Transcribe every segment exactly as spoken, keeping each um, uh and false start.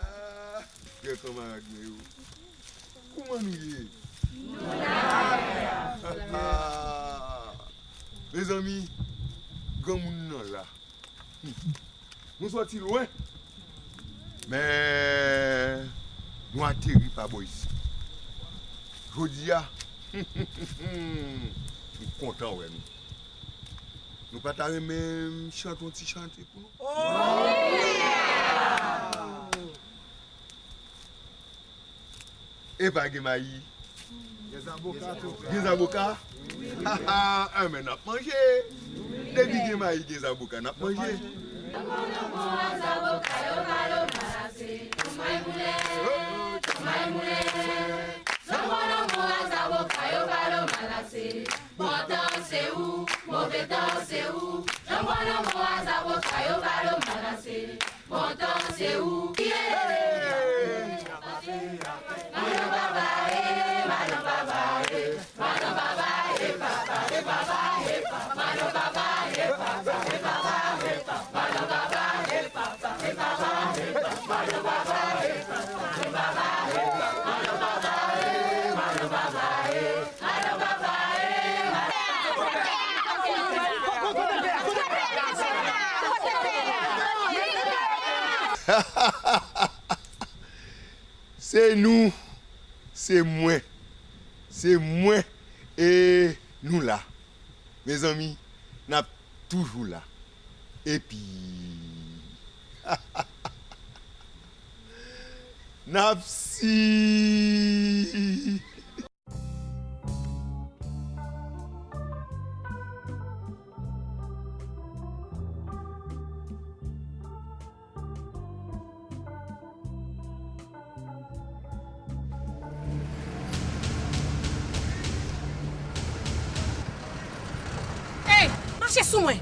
Ah, frè kanmarad mwen yo, kòman nou ye? Mezanmi, granmoun nan la. Nou sòti lwen, men nou ateri pa bò isit. Jodi a, m kontan wè nou. Nou pa ta renmen m chante yon ti chante pou nou? Epa gen mayi? Gen zaboka tou. Gen zaboka? Ha, ha, enben n ap manje. Depi gen mayi, gen zaboka, n ap manje. Lonbon, lonbon a zaboka yo ba lo malase. Tonmay moulen, tonmay moulen. Lonbon, lonbon a zaboka yo ba lo malase. Bon tan se ou, move tan se ou. Lonbon, lonbon a zaboka yo ba lo malase. Bon tan se ou. Yeah! Se nou, se mwen, se mwen e nou la. Mezanmi, n ap toujou la. Epi n ap si. Ey, mache sou mwen!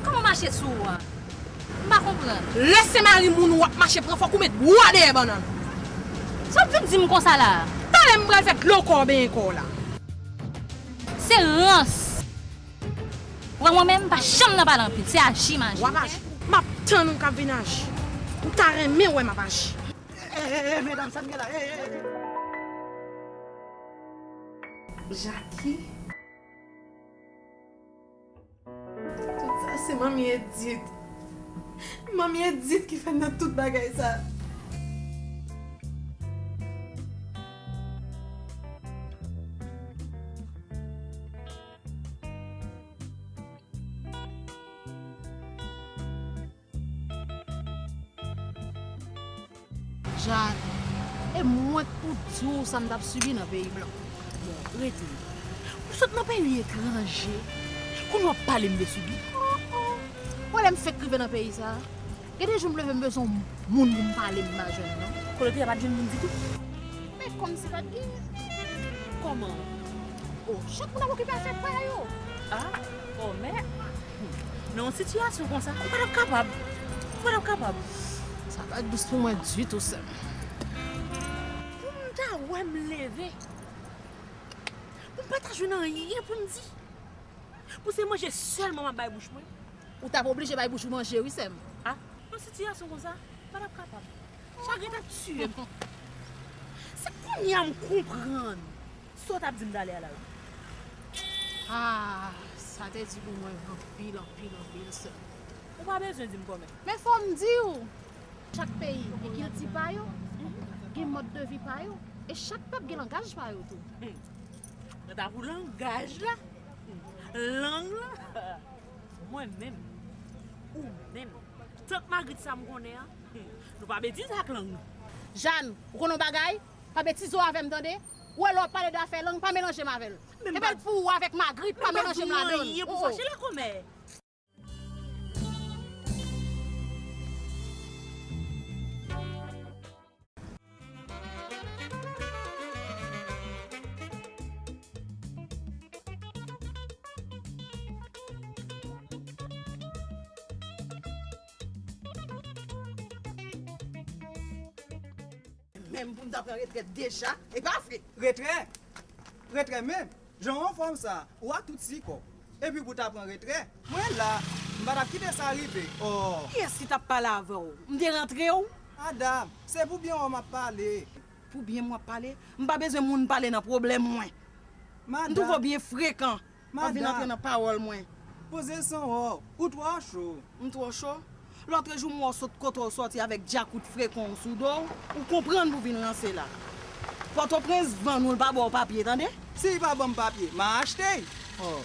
Kòman mache sou ou a? M pa konprann. Lè se mari moun ou w ap mache pran, fòk ou met bwa dèyè bannann. Sa w ap vin di m konsa la a? Talè m pral fè dlo kò w benyen kò w la. Se rans. Ou wè mwen menm, m pa janm nan pale anpil, se aji m aji. W ap aji? M ap tann ou k ap vin aji. M ta renmen wè m ap aji. Eh, eh, eh, medam, sa n gen la? Eh, eh, eh. Jackie. Tout sa se manmi Edith. Manmi Edith ki fè m nan tout bagay sa. Jane, e mwen k pou di w sa m t ap sibi nan peyi blan. Bon, rete. Ou sot nan peyi etranje, kounye w ap pale m de sibi? Oh, oh. Bon, lè m fèk rive nan peyi sa, gen de jou m leve m bezwen yon moun pou m pale m pa jwenn non. Kote w te ye pa t jwenn moun ditou? Men kòmsi pa t gen. Kòman? Oh, chak moun ap okipe afè pa yo. Ah, oh, men, hmm, nan yon sitiyasyon konsa, ou pa t ap kapab. Ou pa t ap kapab. Sa pa t dous pou mwen ditou, sè m. Pou m ta wè m leve, pou m pa ta jwenn anyen pou m di. Pou se manje sèlman m ap bay bouch mwen. Ou t ap oblije bay bouch ou manje, wi, sè m. Ah, nan sitiyasyon konsa, m pa t ap kapab. Chagren t ap tiye m. Se kounye a m konprann sa w t ap di m talè a la, wi. Ah, sa te di pou mwen anpil, anpil, anpil, sè m. Ou pa bezwen di m kòmè. Men fò m di w, chak peyi gen kilti pa yo, gen mòd de vi pa yo, e chak pèp gen langaj pa yo tou. Hmm. Kanta pou langaj la, lang la, mwen menm, ou menm, tant Magrit sa m konnen an, hmm, nou pa betize ak lang nou. Jane, ou konnen yon bagay? Pa betize w avè m, tande? Ou wè lè w ap pale de afè lang, pa melanje m avè l. Epi pou ou avèk Magrit, pa melanje m ladan l. Ou pa di anyen pou fache la kòmè. menm pou m ta pran retrèt deja, e pa vre. Retrè? Retrè menm? Jan w anfòm sa, ou ak tout sikòp. Epi pou ta pran retrè, mwen la, m pa t ap kite sa rive. Oh. Kiyès ki t ap pale avè w? M te rantre w? Madam, se pou byen w m ap pale. Pou byen m w ap pale? M pa bezwen moun pale nan pwoblèm mwen. M twò byen frekan. W ap vin antre nan pawòl mwen. Poze san wò, ou twò cho. M twò cho? Lòtrejou m wè w sot kote w sòti avèk djakout frekan w sou do w, ou konprann pou vin ranse la. Pòtoprens vann ou, l pa ba w papye, tande? Si l pa ban m papye, m a achte l. Oh.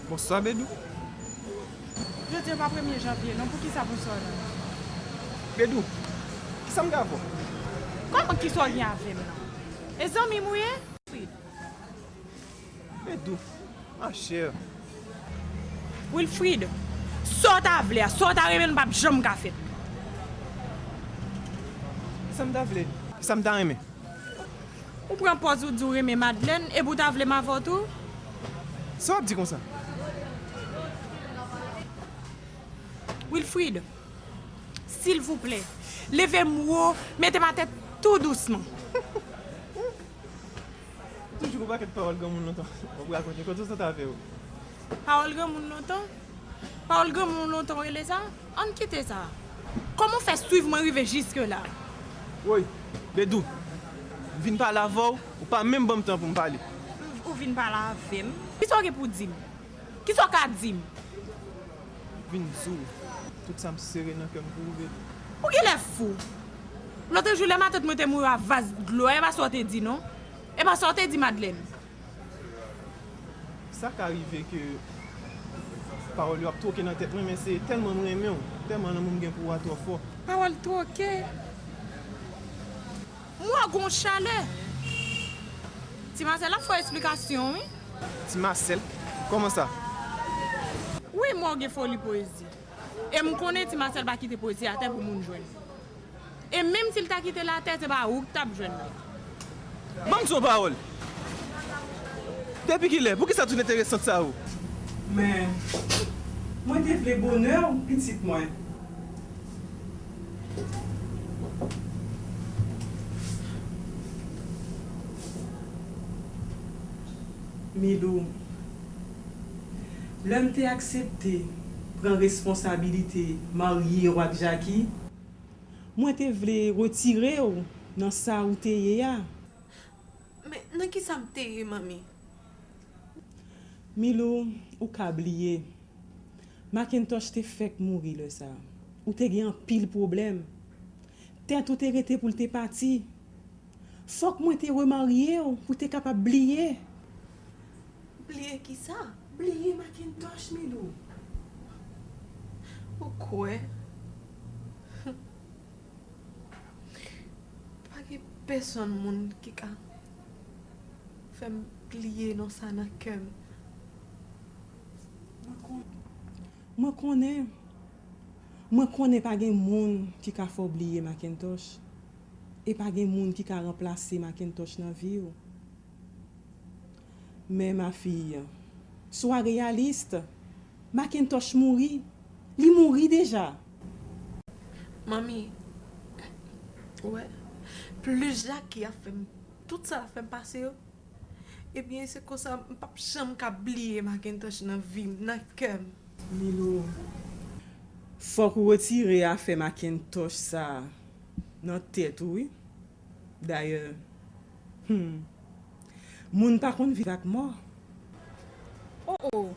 Bonswa, Bedou. Jodi a pa premye janvye, non, poukisa bonswa la? Bedou, kisa m gen avè w? Kòman kisa w gen avè m nan? E zanmi m ou ye? Bedou, ma chère. Wilfrid, sa w ta vle a, sa w ta renmen l p ap janm ka fèt. Kisa m ta vle? Kisa m ta renmen? Ou pran pòz ou di w renmen Madlèn, epi w ta vle m avè w tou? Sa w ap di konsa? Wilfrid, silvouplè, leve m wo, mete m atè tou dousman. Toujou gon pakèt pawòl granmoun lontan w ap rakonte. Kote w sot avè yo? Pawòl granmoun lontan? Pawòl granmoun lontan w rele sa? Ann kite sa. Kòman w fè swiv mwen rive jiske la? Woy, Bedou, m vin pale avè w, ou pa menm ban m tan pou m pale. Ou vin pale avè m? Kisa w gen pou di m? Kisa w ka di m? Vin di w tout sa m sere nan kè m pou ou, Bedou. Ou genlè fou. Lòtrejou, lè matant mwen te mouri a vas dlo a, e pa sa w te di, non? E pa sa w te di, Madlèn? Sa ka rive ke pawòl yo ap twoke nan tèt mwen, men se tèlman m renmen w, tèlman lanmou m gen pou ou a twò fò. Pawòl twoke? M wè w gon chalè. Ti Masèl ap fè w esplikasyon, wi. Ti Masèl? Kòman sa? Wi, m wè w gen foli pwezi. E m konnen Ti Masèl pa kite pwezi atè pou moun jwenn. E menm si l ta kite l atè, se pa ou k t ap jwenn li. Ban m di w yon pawòl. Depi kilè? Poukisa tout enteresant sa ou? Men, mwen te vle bonè w, pitit mwen. Milou, lè m te aksepte pran responsabilite marye w ak Jacky, mwen te vle retire w nan sa ou te ye a. Men nan kisa m te ye, manmi? Milou, ou ka bliye. Macintosh te fèk mouri lè sa a. Ou te gen anpil pwoblèm. Tèt ou te rete pou l te pati. Fòk mwen te remarye w pou w te kapab bliye. Bliye kisa? Bliye Macintosh, Milou. Ou kwè? Pa gen pèsonn moun ki ka fè m bliye non sa nan kè m. Mwen konnen. Mwen konnen pa gen moun ki ka fè w bliye Macintosh. E pa gen moun ki ka ranplase Macintosh nan vi w. Men, ma fille, swa reyalis. Macintosh mouri. Li mouri deja. Manmi, ou wè, plis Jacky ap fè m tout sa l ap fè m pase yo, ebyen, se konsa m p ap janm ka bliye Macintosh nan vi m, nan kè m. Milou, fòk ou retire afè Macintosh sa a nan tèt ou, wi. Dayè, hmm, moun pa konn viv ak mò. Oh, oh.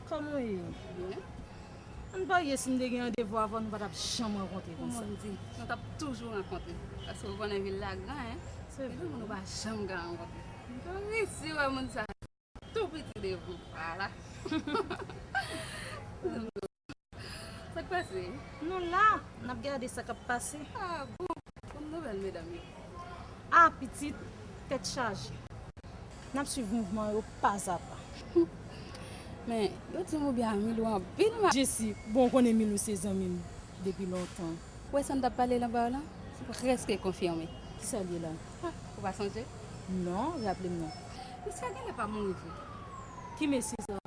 Kòman w ye? Byen. Ann parye, si m te gen randevou avè w, nou pa t ap janm rankontre konsa. Kòman m di? Nou t ap toujou rankontre. Paske ou konnen vil la gran, en. Se vre. Gen moun ou pa janm ka rankontre. M konn resi wè moun sa tou piti devan w. Vwala. Sa k pase? Nou la, n ap gade sa k ap pase. Ah bon? Ban m nouvèl medam yo. Ah, pitit, tèt chaje. N ap swiv mouvman yo pa a pa. Men, yo di m ou byen ak Milou anpil, ma. Jesi, bon, ou konnen Milou se zanmi m depi lontan. Ou wè sa n t ap pale l anba w lan? Se prèske konfime. Kisa l ye la? Ah, ou pa sonje? Non, raple m non. Misye genlè pa mouri vre. Ki mesye sa?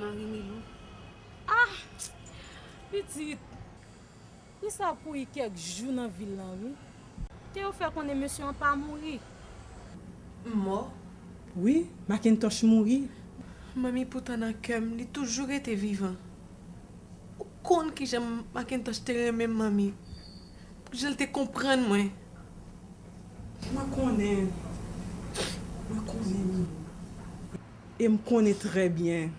Mari Milou. Ah! Pitit! Wi, sa ap kouri kèk jou nan vil lan, wi. Te yo fè konnen mesye an pa mouri. M mò? Wi, Macintosh mouri. Manmi, poutan nan kè m, li toujou rete vivan. Ou konn kijan Macintosh te renmen m, manmi. Jan l te konprann mwen. Mwen konnen. Mwen konnen, Milou. E m konnen trè byen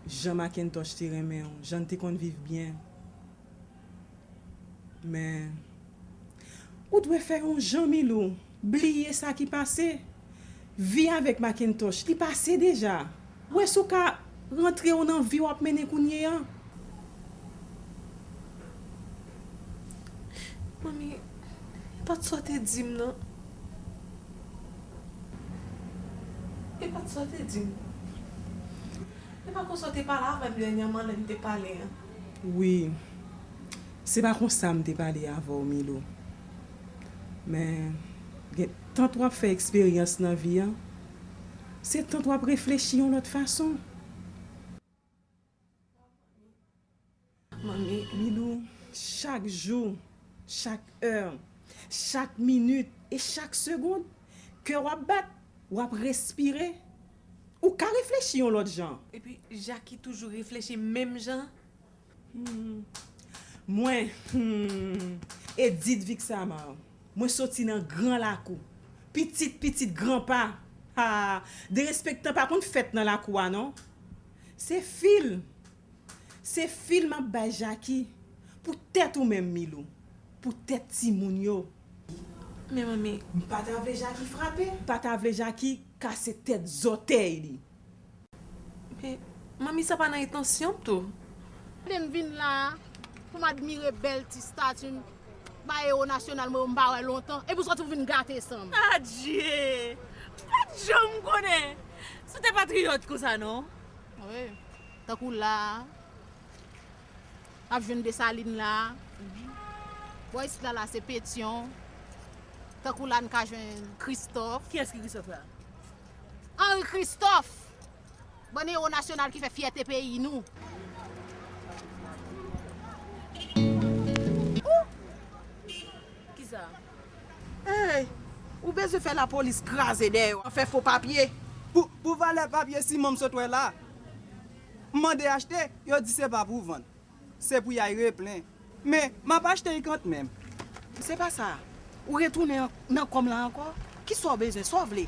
jan Macintosh te renmen w, jan n te konn viv byen. Men, ou dwe fè yon jan, Milou, bliye sa ki pase. Vi avèk Macintosh, li pase deja. Ou wè si w ka rantre w nan vi w ap mennen kounye a. Manmi, e pa t sa w te di m, non. E pa t sa w te di m. E pa konsa w te pale avè m dènyèman lè n te pale an. Wi, se pa konsa m te pale avè w, Milou. Men, gen, tant w ap fè eksperyans nan vi a, se tant w ap reflechi yon lòt fason. Manmi. Milou, chak jou, chak è, chak minit e chak segond, kè w ap bat, w ap respire, ou ka reflechi yon lòt jan. Epi, Jackie toujou reflechi menm jan. Hmm. Mwen, hmm, Edith Vixamar, mwen soti nan Gran Lakou, pitit pitit Granpa. Ha, derespektan pa konn fèt nan lakou a, non. Se fil. Se fil m ap bay Jackie pou tèt ou menm, Milou, pou tèt timoun yo. Men manmi. M pa ta vle Jackie frape. M pa ta vle Jackie kase tèt zòtèy li. Men, manmi, sa pa nan entansyon m tou. Gade m vin la a pou m admire bèl ti stati m ba ewo nasyonal mwen yo m pa wè lontan. Epi w soti w vin gate san m. Adje! M pa t janm konnen si w te patriyòt konsa, non. Wi. Tankou la a, n ap jwenn Desalin la a. Bò isit la, la se Petyon. Tankou la, n ka jwenn Kristòf. Kiyès ki Kristòf la? Henri Christophe! Bann ewo nasyonal ki fè fyète peyi nou. Ou! Kisa? Ey! Ou bezwen fè lapolis kraze dèyè w, fè fo papye. Pou, pou valè papye siman m sot wè la, m mande achte, yo di se pa pou vann. Se pou y al replen. Men, m ap achte l kantmenm. Se pa sa. Ou retounen an, nan kò m la ankò? Kisa w bezwen? Sa w vle?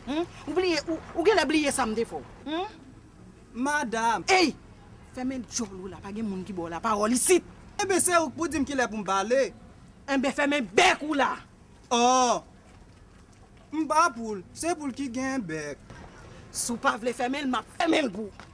Humm? Ou bliye, ou, ou genlè bliye sa m te fè w. Humm? Madanm! Ey! Fèmen djòl ou la, pa gen moun ki ba w lapawòl isit! Enben, se ou k pou di m kilè pou m pale. Enben, fèmen bèk ou la! Oh! M pa poul, se poul ki gen bèk. Si w pa vle fèmen l, m ap fèmen l pou ou.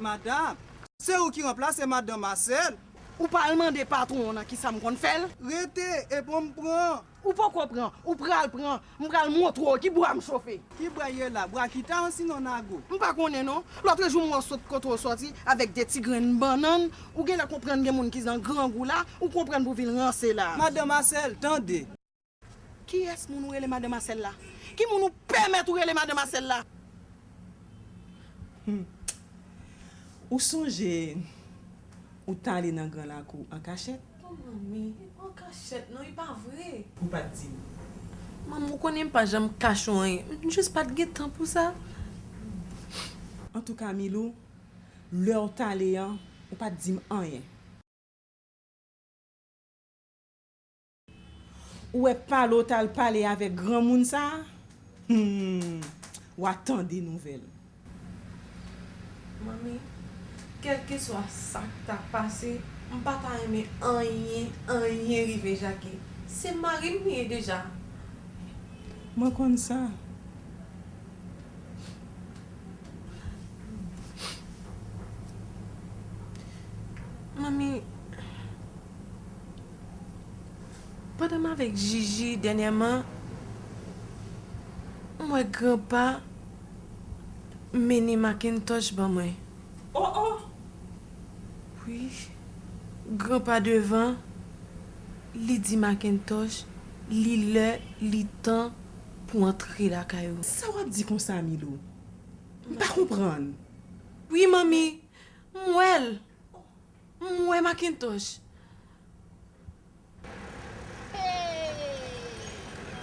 Madanm, se ou ki ranplase madan Masèl? Ou pa al mande patwon w nan kisa m konn fè l? Rete, e pran m pran. Ou poko pran, ou pral pran. M pral montre w ki bwa m chofe. Ki bwa ye la, bwa kita ansinon nago? M pa konnen non. Lòtrejou m wè w sot kote w sòti avèk de ti grenn bannann. Ou genlè konprann gen moun ki nan grangou la, ou konprann pou vin ranse la. Madan Masèl, tande. Kiyès moun ou rele madan Masèl la? Ki moun ou pèmèt ou rele madan Masèl la? Hmm. Ou sonje ou t ale nan gran lakou an kachèt? Bon, manmi, e pa an kachèt non, e pa vre. Ou pa t di m. Manmi, ou konnen m pa janm kache w anyen. M jis pa t gen tan pou sa. Antouka, Milou, lè w t ale an, ou pa t di m anyen. Ou wè pale w t al pale avèk granmoun sa a? Hmm, w a tande nouvèl. Manmi, kèlkeswa sa k ta pase, m pa ta renmen anyen, anyen rive Jackie. Se mari m li ye deja. Mwen konn sa. Manmi, pandan m avèk Jiji dènyèman, m wè granpa Mennen Macintosh ban mwen. Oh oh! Wi. Granpa devan, li di Macintosh li lè, li tan pou antre lakay ou. Sa w ap di konsa, Milo? M pa konprann. Wi, manmi, m wè l. M wè Macintosh.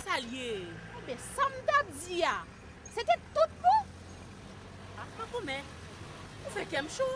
Sa l ye? Enben, sa m t ap di a, se te tout bon? Ah, makomè, ou fè kè m cho.